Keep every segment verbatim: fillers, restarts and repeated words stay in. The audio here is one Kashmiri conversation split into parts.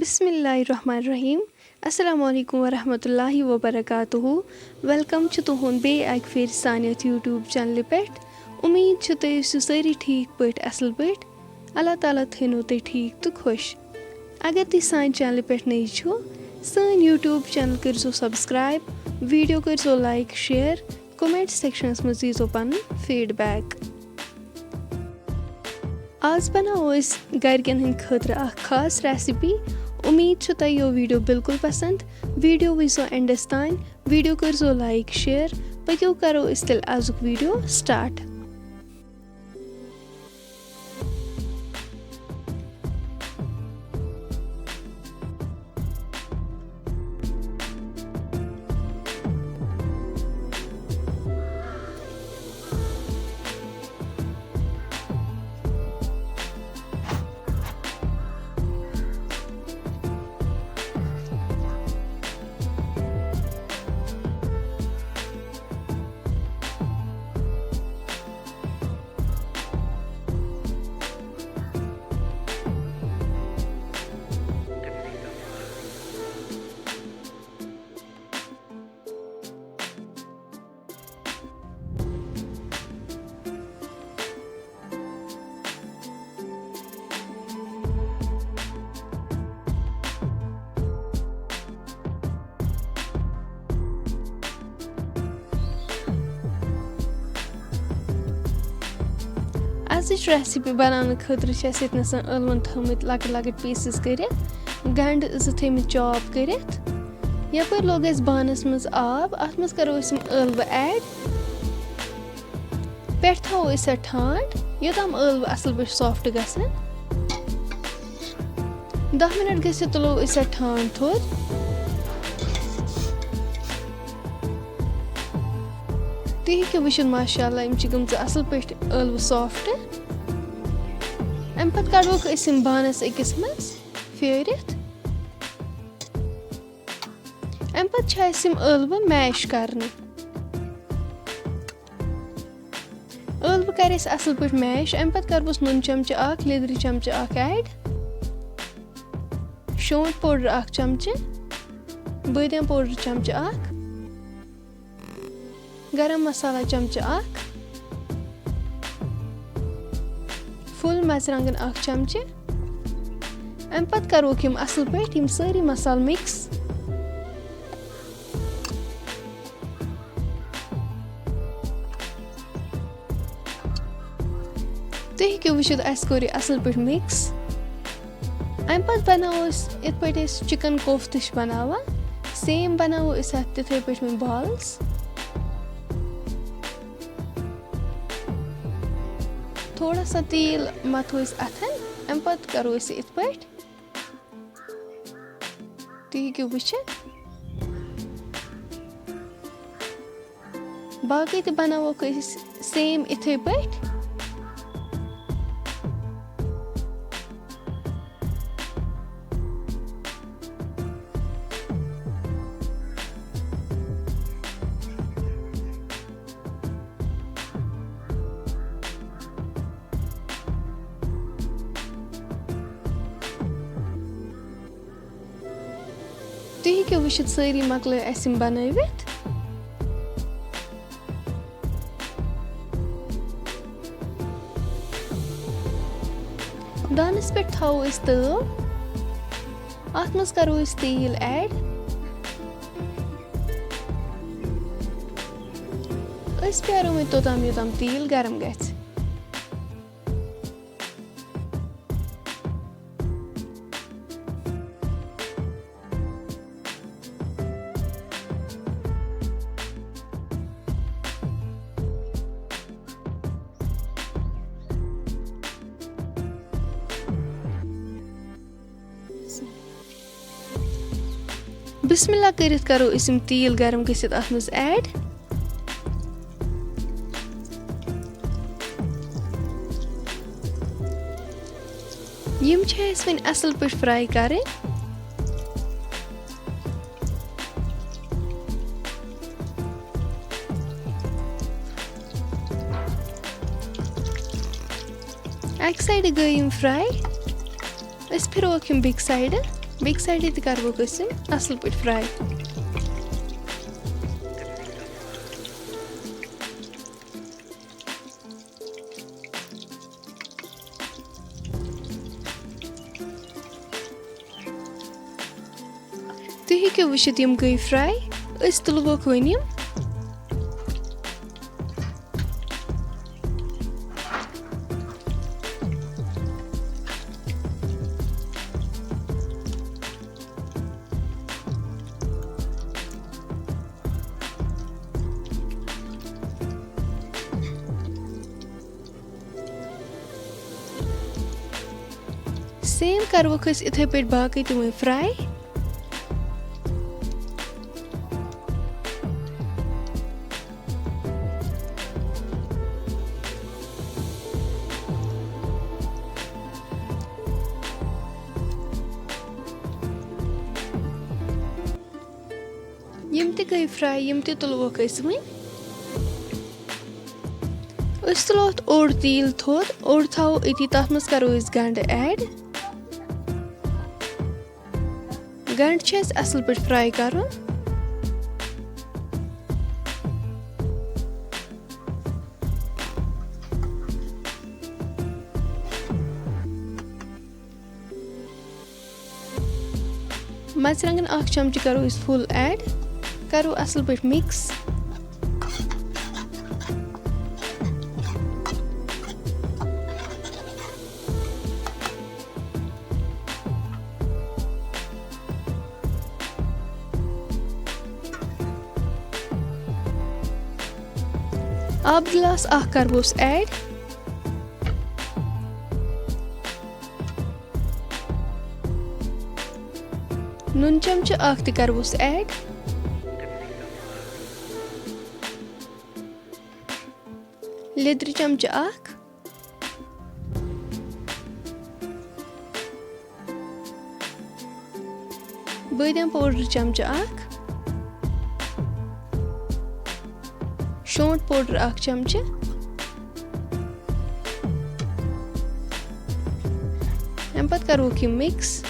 بسم اللہ الرحمن الرحیم۔ السلام علیکم ورحمۃ اللہ وبرکاتہ۔ ویلکم چھُ تُہُنٛد بیٚیہِ اَکہِ پھِرِ سانہِ یَتھ YouTube چینلہِ پٮ۪ٹھ۔ اُمید چھِ تُہۍ ٲسِو سٲری ٹھیٖک پٲٹھۍ، اَصٕل پٲٹھۍ۔ اللہ تعالیٰ تھٲینو تُہۍ ٹھیٖک تہٕ خۄش۔ اگر تُہۍ سانہِ چینلہِ پٮ۪ٹھ نٔوۍ چھِو، سٲنۍ YouTube چینل کٔرۍزیو subscribe، video کٔرۍزیو like، share، comment sectionس منٛز دیٖزیو پَنُن feedback۔ آز بناوو أسۍ گرِکٮ۪ن ہٕنٛدِ خٲطرٕ اکھ خاص recipe۔ اُمید چھُ تۄہہِ یو video بالکل پسند۔ Video وٕچھزیو endس تام، video کٔرۍزیو like، share۔ پٔکِو کرو أسۍ تیٚلہِ آزُک video start۔ ازٕچ recipe بناونہٕ خٲطرٕ چھِ اَسہِ ییٚتنَس ٲلوَن تھٲومٕتۍ لۄکٕٹۍ لۄکٕٹۍ pieces کٔرِتھ، گنٛڈٕ زٕ تھٲومٕتۍ chop کٔرِتھ۔ یپٲرۍ لوٚگ اَسہِ بانَس منٛز آب، اَتھ منٛز کَرو أسۍ یِم ٲلوٕ add۔ پٮ۪ٹھ تھاوو أسۍ اَتھ ٹھانٛڈ، یوٚتام ٲلوٕ اَصٕل پٲٹھۍ soft گژھن۔ دَہ مِنٹ گٔژھِتھ تُلو أسۍ اَتھ ٹھانٛڈ تھوٚد۔ تُہۍ ہیٚکِو وٕچھِتھ، ماشاء اللہ، یِم چھِ گٔمژٕ اَصٕل پٲٹھۍ ٲلوٕ soft۔ اَمہِ پَتہٕ کَڑوکھ أسۍ یِم بانَس أکِس منٛز پھیٖرِتھ۔ اَمہِ پَتہٕ چھِ اَسہِ یِم ٲلوٕ mash کَرنہِ۔ ٲلوٕ کَرِ اَسہِ اَصٕل پٲٹھۍ mash۔ اَمہِ پَتہٕ کَرٕ بہٕ نُن چَمچہٕ اَکھ، لیٚدرِ چَمچہٕ اَکھ add، شونٛٹھ powder اَکھ چَمچہٕ، بٲدیان powder چَمچہٕ اَکھ، گرم مصالہ چمچہٕ اکھ، full مرژٕوانٛگن اکھ چمچہٕ۔ اَمہِ پتہٕ کروکھ یِم اَصٕل پٲٹھۍ یِم سٲری مصالہٕ mix۔ تُہۍ ہیٚکِو وٕچھِتھ، اَسہِ کوٚر یہِ اَصٕل پٲٹھۍ mix۔ اَمہِ پَتہٕ بَناوو أسۍ یِتھ پٲٹھۍ أسۍ chicken کوفتہٕ چھِ بَناوان، same بَناوو أسۍ اَتھ تِتھَے پٲٹھۍ وۄنۍ balls۔ تھوڑا سا تیٖل مَتھو أسۍ اَتھَن، اَمہِ پَتہٕ کَرو أسۍ یہِ یِتھ پٲٹھۍ۔ تُہۍ ہیٚکِو وٕچھِتھ۔ باقٕے تہِ بَناووکھ أسۍ same یِتھَے پٲٹھۍ۔ تُہۍ ہیٚکِو وٕچھِتھ، سٲری مۄکلٲے اَسہِ یِم بَنٲوِتھ۔ دانَس پٮ۪ٹھ تھاوو أسۍ تٲو۔ اَتھ منٛز کَرو أسۍ تیٖل add۔ أسۍ پیارو وۄنۍ توٚتام، یوٚتام تیٖل گرم گژھِ۔ بسم اللہ کٔرِتھ کرو أسۍ یِم تیٖل گرم گٔژھِتھ اَتھ منٛز add۔ یِم چھِ اَسہِ وۄنۍ اَصٕل پٲٹھۍ fry کَرٕنۍ۔ اَکہِ side گٔے یِم fry، أسۍ پھِروکھ یِم بیٚکہِ side۔ بیٚکہِ سایڈٕ تہِ کَرہوکھ أسۍ یِم اَصٕل پٲٹھۍ fry۔ تُہۍ ہیٚکِو وٕچھِتھ، یِم گٔے fry۔ أسۍ تُلہوکھ وۄنۍ یِم۔ Same کَرہوکھ أسۍ یِتھَے پٲٹھۍ باقٕے تہِ وۄنۍ fry۔ یِم تہِ گٔے fry، یِم تہِ تُلوکھ أسۍ وۄنۍ۔ أسۍ تُلو اَتھ اوٚڑ تیٖل تھوٚد، اوٚڑ تھاوو أتی، تَتھ منٛز کَرو أسۍ گَنٛڈٕ add۔ گَنٛڈٕ چھِ اَسہِ اَصٕل پٲٹھۍ fry کَرُن۔ مرژٕوانٛگن اکھ چمچہٕ کرو أسۍ full add، کرو اصل پٲٹھۍ mix۔ آبہٕ گِلاس اکھ کرہوس add۔ نُن چمچہٕ اکھ تہِ کرہوس add۔ لیٚدرِ چمچہٕ اکھ۔ بٲدیان powder چمچہٕ اکھ۔ شونٛٹھ powder اکھ چمچہٕ۔ اَمہِ پتہٕ کروکھ یہِ mix۔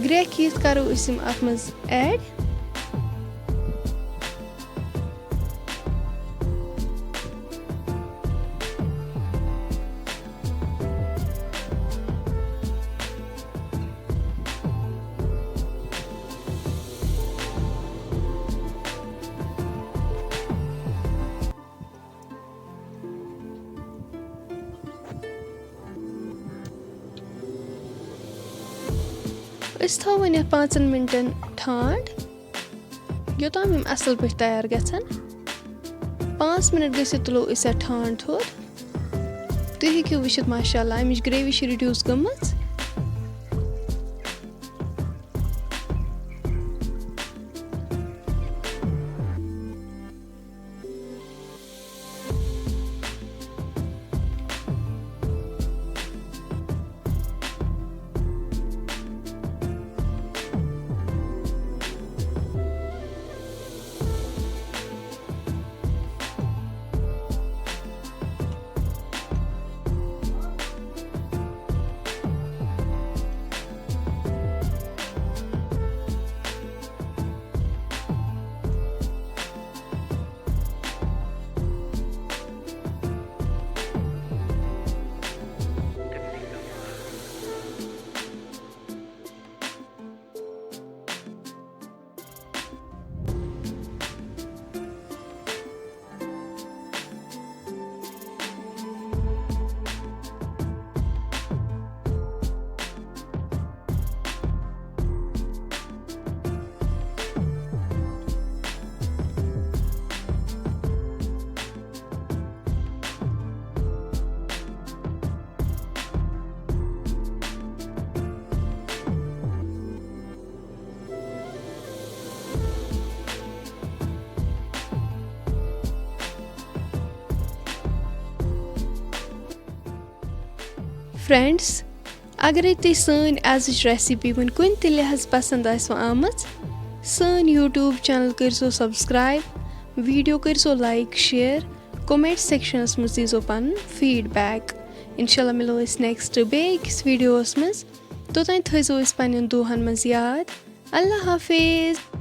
گرٛٮ۪کھ یِتھ کرو أسۍ یِم اَتھ منٛز add۔ أسۍ تھاوو وۄنۍ یَتھ پانٛژَن مِنٹَن ٹھانٛڈ، یوٚتام یِم اَصٕل پٲٹھۍ تیار گژھن۔ پانٛژھ مِنَٹ گٔژھِتھ تُلو أسۍ اَتھ ٹھانٛڈ تھوٚد۔ تُہۍ ہیٚکِو وٕچھِتھ، ماشاء اللہ، اَمِچ gravy چھِ reduce گٔمٕژ۔ Friends، اگرے تُہۍ سٲنۍ ازٕچ recipe وۄنۍ کُنہِ تہِ لحاظ پسند آسِوٕ آمٕژ، سٲنۍ YouTube channel کٔرزیٚو subscribe، ویٖڈیو کٔرۍ زیو لایک شیئر، کمنٹ سیکشنس منٛز دی زیو پنُن فیٖڈ بیک۔ انشاء اللہ مِلو أسۍ نیکسٹ بیٚیہِ أکِس ویٖڈیوس منٛز۔ توٚتام تھٲے زیو أسۍ پننٮ۪ن دُعاہن منٛز یاد۔ اللہ حافظ۔